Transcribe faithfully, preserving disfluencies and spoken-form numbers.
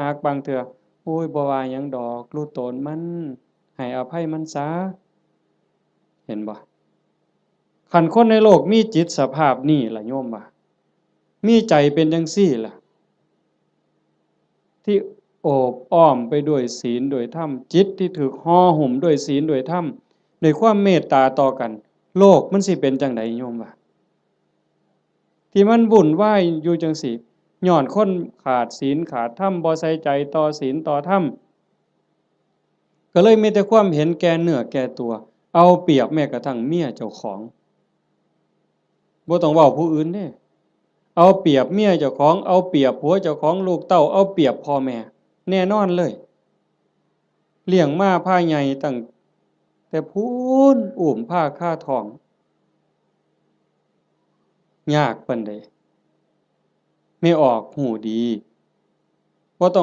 ฮักบางเทื่อ โอ้ย บ่ว่าหยังดอก รู้ตนมัน ให้อภัยมันซะ เห็นบ่ คันคนในโลกมีจิตสภาพนี่ล่ะโยมว่า มีใจเป็นจั่งซี้ล่ะ ที่โอบอ้อมไปด้วยศีลด้วยธรรม จิตที่ถูกห่อหุ้มด้วยศีลด้วยธรรม ด้วยความเมตตาต่อกัน โลกมันสิเป็นจั่งใดโยมว่า ที่มันวุ่นวายอยู่จั่งซี้ ย้อนคนขาดศีลขาดธรรม บ่ใส่ใจต่อศีลต่อธรรม ก็เลยมีแต่ความเห็นแก่เนื้อแก่ตัว เอาเปรียบแม้กระทั่งเมียเจ้าของ บ่ต้องเว้าผู้อื่นเด้ เอาเปรียบเมียเจ้าของ เอาเปรียบผัวเจ้าของ ลูกเต้า เอาเปรียบพ่อแม่ แน่นอนเลย เลี้ยงมาพาใหญ่ตั้งแต่พู้น อุ้มพาคาท้อง ยากปานใด แม่ออกฮู้ดี บ่ต้อง